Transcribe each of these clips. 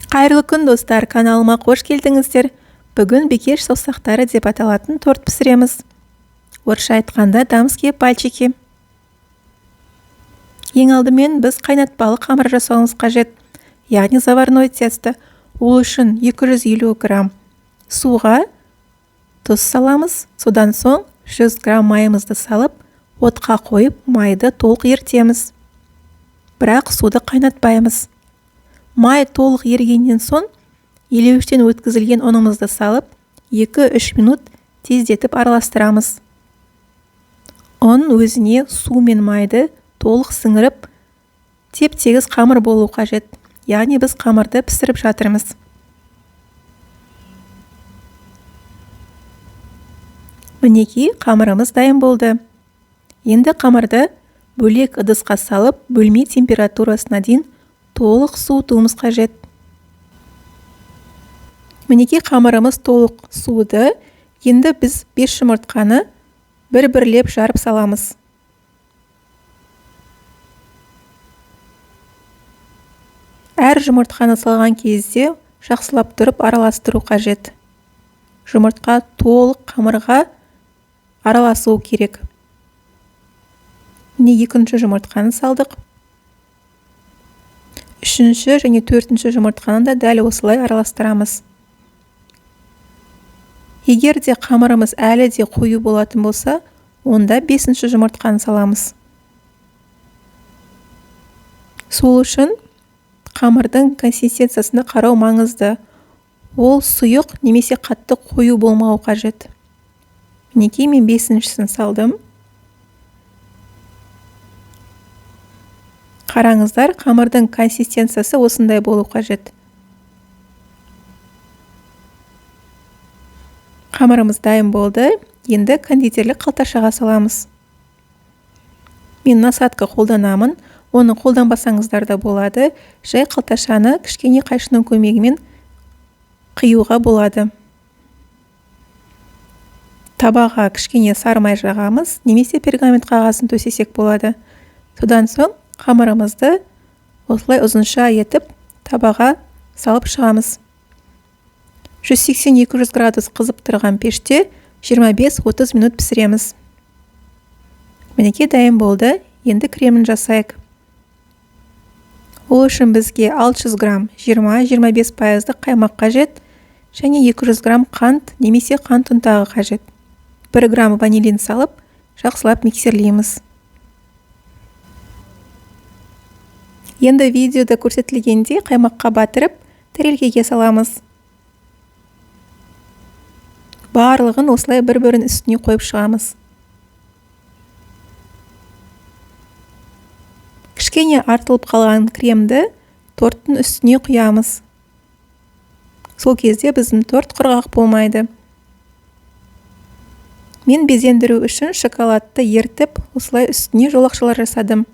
Қайырлы күн, достар! Каналыма қош келдіңіздер. Бүгін бикеш саусақтары деп аталатын торт пісіреміз. Орысша айтқанда, дамские пальчики. Ең алдымен біз қайнатпалы қамыр жасауымыз қажет, яғни заварной тесто. Ол үшін 250 грамм суға тұз саламыз, содан соң 100 грамм майымызды салып, отқа қойып, майды толық ертеміз. Бірақ суды қайнатпаймыз. Май толық ерігеннен соң елеуіштен өткізілген ұнымызды салып, 2-3 минут тездетіп араластырамыз. Ұн өзіне су мен майды толық сіңіріп, теп-тегіс қамыр болу қажет. Яғни біз қамырды пісіріп жатырмыз. Мінекей, қамырымыз дайын болды. Енді қамырды бөлек ыдысқа салып, бөлме температурасына дейін толық суытуымыз қажет. Мінекей, қамырымыз толық суыды. Енді біз 5 жұмыртқаны бір-бірлеп жарып саламыз. Әр жұмыртқаны салған кезде жақсылап тұрып араластыру қажет. Жұмыртқа толық қамырға араласуы керек. Міне, екінші жұмыртқаны салдық. Үшінші және төртінші жұмыртқаны да дәл осылай араластырамыз. Егер де қамырымыз әлі де қою болатын болса, онда бесінші жұмыртқаны саламыз. Сол үшін қамырдың консистенциясына қарау маңызды. Ол сұйық немесе қатты қою болмауы қажет. Мінекей, мен бесіншісін салдым. Қараңыздар, қамырдың консистенциясы осындай болу қажет. Қамырымыз дайын болды. Енді кондитерлік қалташаға саламыз. Мен насадка қолданамын. Оны қолданбасаңыздар да болады. Жай қалташаны кішкене қайшының көмегімен қиюға болады. Табаға кішкене сары май жағамыз, немесе пергамент қағазын төсесек болады. Содан соң қамырымызды осылай ұзынша етіп табаға салып шығамыз. 180-200 градус қызып тұрған пеште 25-30 минут пісіреміз. Мінекей, дайын болды. Енді кремін жасайық. Ол үшін бізге 600 грамм 20-25 пайыздық қаймақ қажет және 200 грамм қант немесе қант ұнтағы қажет. 1 грамм ванилин салып, жақсылап миксерлейміз. Енді видеода көрсетілгендей қаймаққа батырып, тарелкеге саламыз. Барлығын осылай бір-бірінің үстіне қойып шығамыз. Кішкене артылып қалған кремді торттың үстіне құямыз. Сол кезде біздің торт құрғақ болмайды. Мен безендіру үшін шоколадты ертіп, осылай үстіне жолақшалар жасадым.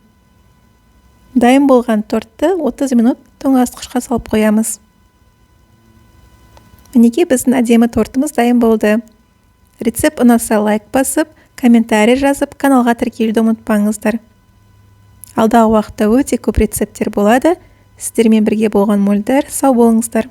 Дайын болған тортты 30 минут тоңазытқышқа салып қоямыз. Мінекей, біздің әдемі тортымыз дайын болды. Рецепт ұнаса, лайк басып, комментарий жазып, каналға тіркелуді ұмытпаңыздар. Алдағы уақытта өте көп рецепттер болады. Сіздермен бірге болған Мөлдір. Сау болыңыздар.